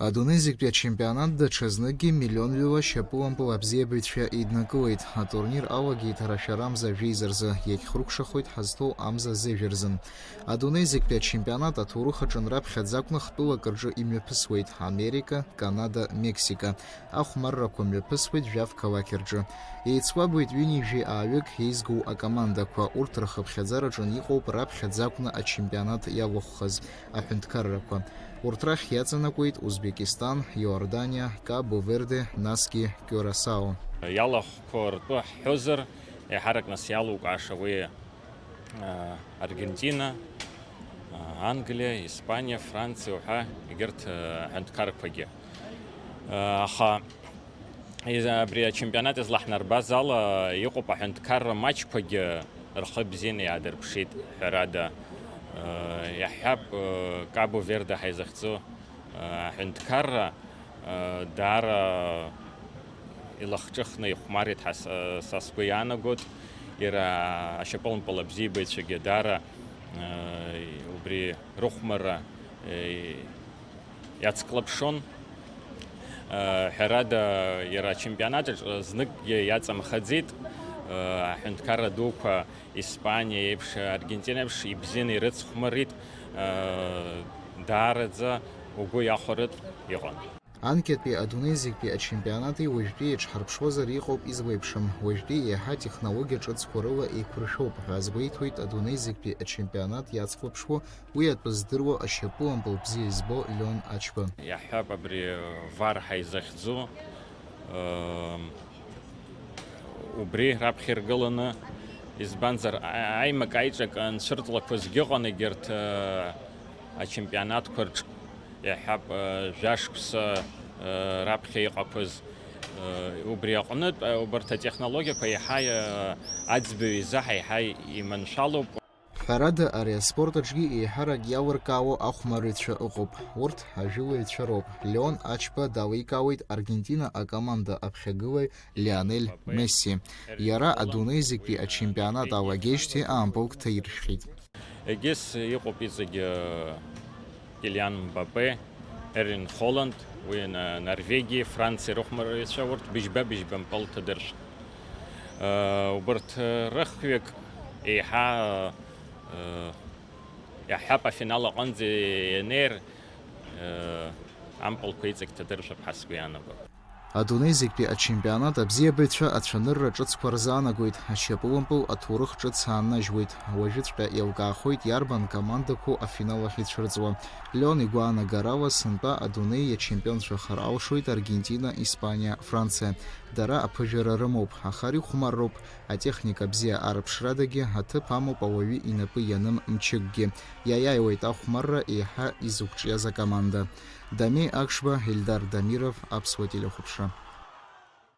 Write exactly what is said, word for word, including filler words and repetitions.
Адунеи зегьтәи ачемпионат даҽазныкгьы миллионҩыла шьапылампыл абзиабаҩцәа еиднакылеит. Атурнир алагеит ара шәара амза жәеиза рзы, иагьхыркәшахоит ҳазҭоу амза зежә рзын. Адунеи зегьтәи ачемпионат аҭоурых аҿы раԥхьаӡа акәны хтәылак рҿы имҩаԥысуеит: Америка, Канада, Мексика. Ахәмаррақәа мҩаԥысуеит жәаф қалақь рҿы. Еицуабуеит ҩынҩажәи ааҩык еизгоу акомандақәа, урҭ рхыԥхьаӡараҿы иҟоуп раԥхьаӡа акәны ачемпионат иалахәхаз аҳәынҭқаррақәа. Урҭ рахь иаҵанакуеит Узбекистан, Иорданиа, Кабо-Верде, насгьы Киурасао. Иалахәқәа ртәы ҳҳәозар, еиҳарак нас иалукааша уи, а, Аргентина, а, Англиа, Испаниа, Франциа уҳәа егьырҭ, а, аҳәынҭқаррақәагьы. А, аха Из-, абри ачемпионат излаҳнарбаз ала, иҟоуп аҳәынҭқарра маҷқәагьы рхы бзианы иаадырԥшит, ҳәарада. Э, иаҳҳәап, э, Кабо Верде ҳәа изыхьӡу, э, аҳәынҭқарра, э, даара илахҿыхны ихәмарит ҳәа с-, э, са сгәы иаанагоит. Иара ашьапылампыл абзиабаҩцәагьы даара, э, убри рыхәмарра, э, иацклаԥшон. Ҳәарада, иара ачемпионат аҿы зныкгьы иаҵамхаӡеит. Аҳәынҭқарра дуқәа Испаниа еиԥш, Аргентина еиԥш ибзианы ирыцхәмарит. Даараӡа угәы иахәарытә иҟан. Анкьатәи адунеи зегьтәи ачемпионати уажәтәи еиҿҳарԥшуазар иҟоуп излеиԥшым. Уажәтәи еиҳа атехнологиа ҿыцқәа рыла еиқәыршәоуп ҳәа азгәеиҭоит адунеи зегьтәи ачемпионат иацклаԥшуа, уи атәы здыруа ашьапылампыл бзиа избо Леон Ачба. Иаҳҳәап, абри вар ҳәа изахьӡу, ыы, убри раԥхьа иргыланы, избанзар, а-, аимак-аиҿак анцәырҵлақәазгьы ыҟан егьырҭ, ыы, ачемпионатқәа рҿ, иаҳҳәап, ыы, жәашықәса, ыы, раԥхьа иҟақәаз, ыы, убри аҟнытә, ыы, убарҭ атехнологиақәа еиҳа, ыы, аӡбаҩ изы ҳаиҳа иманшәалоуп. Ҳәарада, ари аспорт аҿгьы еиҳарак иалыркаауа ахәмарыҩцәа ыҟоуп. Урҭ ажәылаҩцәа роуп. Леон Ачба даликаауеит Аргентина акоманда аԥхьагылаҩ Лионель Месси. Иара адунеи зегьтәи ачемпионат алагеижьҭеи аампыл ҭаиршәхьеит. Егьыс иҟоуп иҵегьы Килиан Мбаппе, Ерлинг Холланд, уи на-, Норвегиеи Франциеи рыхәмарыҩцәа, урҭ быжьба-быжьба мпыл ҭадыршәт. Э, убарҭ, э, рыхҩык еиҳа, э, иаҳҳәап, афинал аҟынӡа ианеир, э, ампылқәа иҵегь ҭадыршәып ҳәа сгәы иаанагоит. Адунеи зегьтәи ачемпионат абзиабаҩцәа ацәанырра ҿыцқәа рзаанагоит, ашьапылампыл аҭоурых ҿыц ааннажьуеит. Уажәыҵәҟьа еилкаахоит иарбан командақәоу афинал ахь ицәырҵуа. Леон игәаанагарала, сынтәа адунеи иачемпионцәахар алшоит Аргентина, Испаниа, Франциа. Дара аԥыжәара рымоуп, аха ари хәмарроуп. Атехника бзиа арыԥшрадагьы аҭыԥ амоуп ауаҩы инапы ианым мчыкгьы. Иаиааиуеит ахәмарра еиҳа изықәҿиаз акоманда. Дамеи Акшба, Ельдар Дамиров, Аԥсуа телехәаԥшра.